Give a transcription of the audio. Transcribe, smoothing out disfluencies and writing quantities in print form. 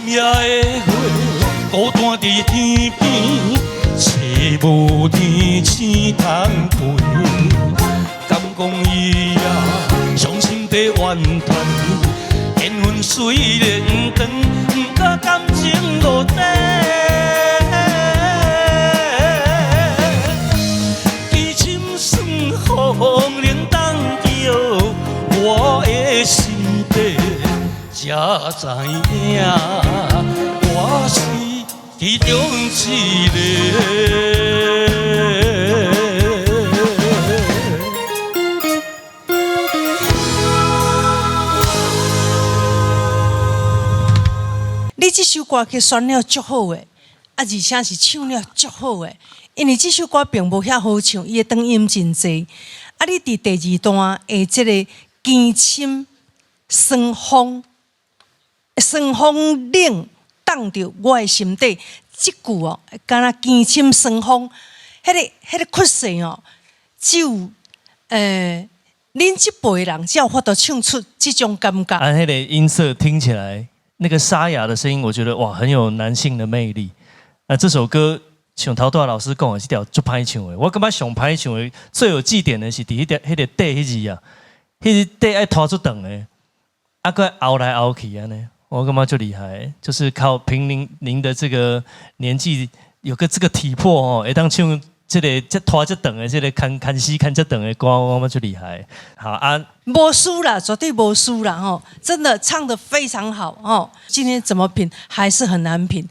夜的月，孤單佇天邊，找無天星通陪。敢講伊啊，傷心地怨嘆，緣分雖然長，毋過感情無短。機深霜風冷凍著我的心底，才知影我是其中一个。你這首歌曲選了足好的，啊，而且是唱了足好的，因為這首歌並無遐好唱，伊的長音真濟。啊，你佇第二段的這個機深霜風，霜風冷凍著我的心底，這句哦，敢若機深霜風，彼個曲勢哦，只有恁這輩人才有法度唱出這種感覺。啊，彼個音色聽起來，那個沙啞的聲音，我覺得哇，很有男性的魅力。那這首歌像頭拄仔老師講的，這條足歹唱的。我感覺上歹唱的、最有記點的是佇彼個底彼字啊，彼個底愛拖足長的，啊，閣拗來拗去按呢，我感覺足厲害，就是靠憑您的這個年紀，有個這個體魄哦，會當唱這個這拖這長的這個牽牽絲牽這長的歌，我感覺足厲害。好啊，無輸啦，絕對無輸啦吼！真的唱得非常好哦。今天怎麼評還是很難評。